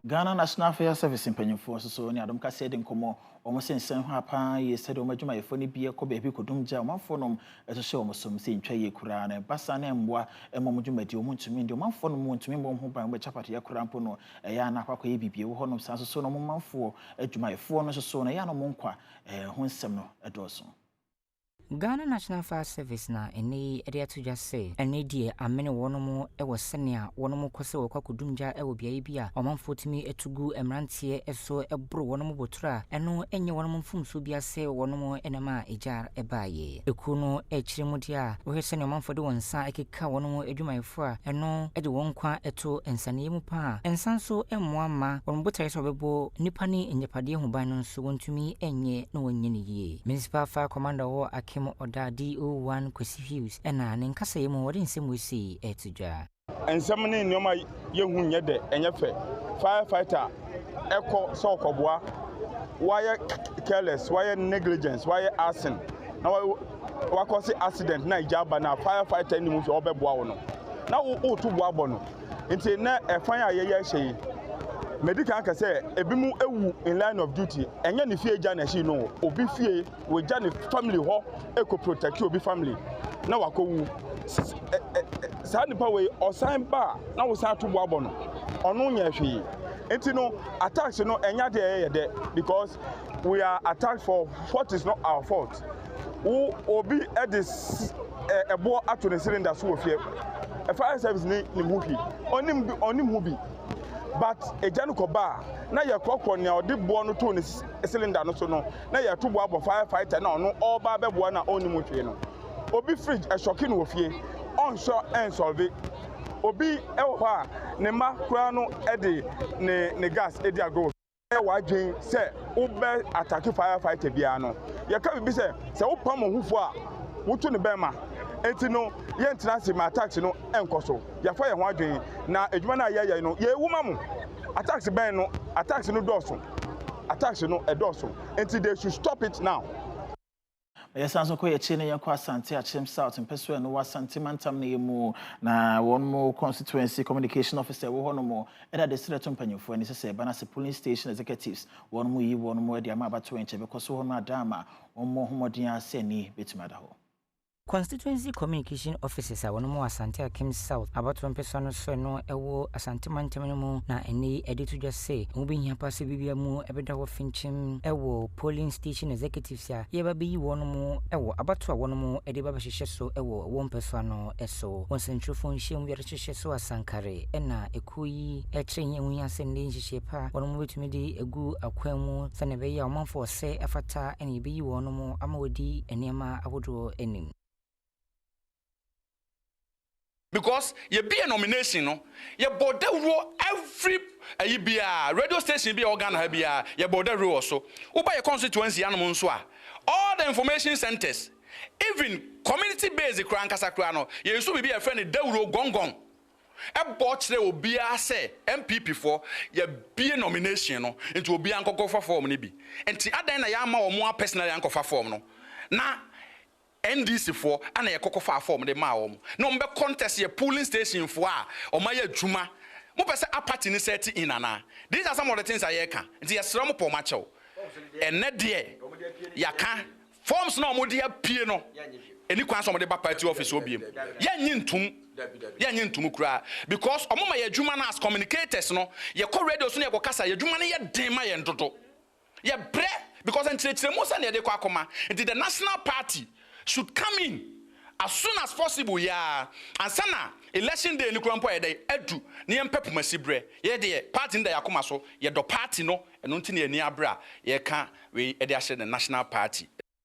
Ghana National Fire Service mpanyinfoɔ nso so ne Adom Kaseɛ de nkɔmmɔ. Wɔn sɛ nsɛm ho paa yie sɛdeɛ wɔn adwumayɛfoɔ no bi kɔ baabi kɔdum gya, ɔmanfoɔ nom ɛhyehyɛ wɔn som sɛ ntwa yie koraa na ɛba saa na mmoa ɛma wɔn dwumadi wɔn ntumi ndi, ɔmanfoɔ nom wɔntumi mmɔ wɔn ho ban, wɔn bɛkyɛ koraa mpo no ɛyɛ ana akɔ akɔyɛ biribi ɛwɔ hɔnom. Saa nso so na wɔn manfoɔ adwumayɛfoɔ no nso so na ɛyɛ ana wɔn nkwa ho nsɛm no ɛdɔɔso. Ghana National Fire Service na ɛnɛ yi de ato dwa sɛ ɛne deɛ amene wɔnom wɔ sɛnea wɔnom kɔ sɛ wɔkɔ akɔdum gya wɔ beaeɛ bi a ɔmanfoɔ tumi atu gu mmeranteɛ so boro wɔnom bɔtoro a ɛno nyɛ wɔnom mfomsoɔ bi ase wɔnom nam a ɛgya baeɛ. Ekuo no akyerɛ mu deɛ a wɔhwɛ sɛnea ɔmanfoɔ de wɔn nsa keka wɔnom adwumayɛfoɔ a ɛno de wɔn nkwa to nsaneɛ mu paa. Nsa nso mmoa mma wɔn botaeɛ sɛ wɔbɛbɔ nnipa ne agyapadeɛ ho ban no nso wɔntumi nyɛ na wɔnyɛ no yie. Municipal Fire Commander wɔ Akim Oda, DO1 Kwesi Hughes, ɛna ne nkasɛeɛ mu wɔde nsɛm wei sei ɛto dwa. Nsɛm ne nneɛma yɛhu nyɛ dɛ, ɛnyɛ fɛ. Firefighter ɛkɔ sɛ ɔkɔboa, wayɛ careless, wayɛ negligence, wayɛ arson na wakɔ se accident na egya aba na firefighter nim hwɛ ɔbɛboa wo no na woto boa bɔ no. Nti na ɛfan a yɛyɛ hyɛ yi medi kan kɛ sɛ ebi mu ewu in line of duty. Ɛnyɛ ne fie gya na ɛhye no, obi fie wɔgya ne family hɔ ekɔ protect obi family na wakɔwu. Saa nipa wei ɔsan ba a na wosan to boa bɔ no, ɔno nyɛ hwee. Nti no attacks no ɛnya deɛ ɛyɛ dɛ because we are attacked for what is not our fault. Wo obi ɛde ɛboɔ ato ne cylinder so wɔ fie, fire service ni nim ho hwi, ɔnim bi, ɔnim ho bi, but egya no kɔ ba a na yɛ korɔkorɔ nea ɔde boɔ no to ne cylinder no so no na yɛto boɔ abɔ fire fighter na ɔno ɔreba abɛboa na ɔnnim ho hwee no. Obi fridge ɛsɔke no wɔ fie, ɔnsɔ ɛnsolve. Obi ɛwɔ hɔ a ne mma koraa no ɛde ne gas edi agorɔ. Ɛyɛ w'adwen sɛ wobɛ attack firefighter biara no, yɛka biribi sɛ sɛ wopam ohufo a woto ne bɛrima. Nti no yɛntena ase ma attacks no ɛnkɔ so. Yɛafa yɛn ho adwen na adwuma no a yɛyɛ no yɛwu ma mo. Attacks bɛn no, attacks no dɔɔso, attacks no ɛdɔɔso, nti they should stop it now. Yɛsan so kɔ yɛkyi no, yɛnkɔ Asante Akyem South mpɛsoa no wɔ Asante mantam no yɛ mu na wɔn mo constituency communication officer wɔ hɔ nom ɛda de serɛ to mpanyimfoɔ ani sɛ sɛ ɛba no sɛ polling station executives wɔn mo yi wɔn mo de ama abatoɔ nkyɛn bɛkɔ so hɔ no ada ama wɔn mo ho mmɔden a sɛ ani bɛtumi ada hɔ. Constituency Communication Officers a wɔn wɔ Asante Akim South abatoɔ mpɛsoa no so no ɛwɔ Asante mantam no mu na ɛnɛ yi ɛde to dwa sɛ ɛho bɛhia pa sɛ biribia mu ɛbɛda hɔ finkyim ɛwɔ polling station executives a yɛba bɛyi wɔn mu ɛwɔ abato a wɔn mu ɛde ba bɛhyehyɛ so ɛwɔ wɔn mpɛsoa no ɛso. Wɔn nsɛntwerɛfoɔ nhyia mu biara hyehyɛ so asankare ɛna ekuo yi ɛkyerɛ yɛn ɛho hia sɛ nnɛ nhyehyɛ pa wɔn mu bɛtumi de egu akwan mu sɛnea ɛbɛyɛ a ɔmanfoɔ sɛ ɛfata ɛna yɛbɛyi wɔn mu ama wɔdi nneɛma ahodoɔ anim. Because yɛbie nomination no, yɛbɔ dawuro every ayi biara, radio station bi a ɛwɔ Ghana ha biara yɛbɔ dawuro wɔ so. Woba yɛ constituency anom nso a, all the information centers, even community base koraa nkasa koraa no, yɛnso biribi a yɛfrɛ no dawuro gɔngɔn ɛbɔ kyerɛ obiara sɛ NPP foɔ yɛbie nomination no, nti obiara nkɔkɔ fa form no bi. Nti adan na yɛama wɔn a personally ankɔfa form no na NDC foɔ ana yɛkɔkɔ fa form de maa wɔn na wɔn bɛ contest yɛ polling station foɔ a wɔn ayɛ adwuma? Mo pɛ sɛ apathy ne set in ana? These are some of the things a yɛreka, nti yɛsrɛ mo pɔ ɔmo akyɛw. Ɛnɛ deɛ yɛaka forms na wɔn de apue no, ɛni kwan sɛ wɔn de ba party office hɔ biem. Yɛnyi ntum, yɛnyi ntum koraa because wɔn ma yɛ adwuma no as communicators no, yɛkɔ radio so na yɛkɔ kasa, yɛ adwuma no yɛ den ma yɛn dodo, yɛbrɛ because nkyerɛkyerɛmu sɛ na yɛde kɔ akɔma. Nti the national party should come in as soon as possible yaa ansa na election day ni kura mpo ayɛ dɛ adu ne yɛn mpɛ pomasi brɛ. Yɛ deɛ party no da yɛ akoma so, yɛdɔ party no, ɛno nti na yɛni abere a yɛka wei ɛde ahyɛ the national party.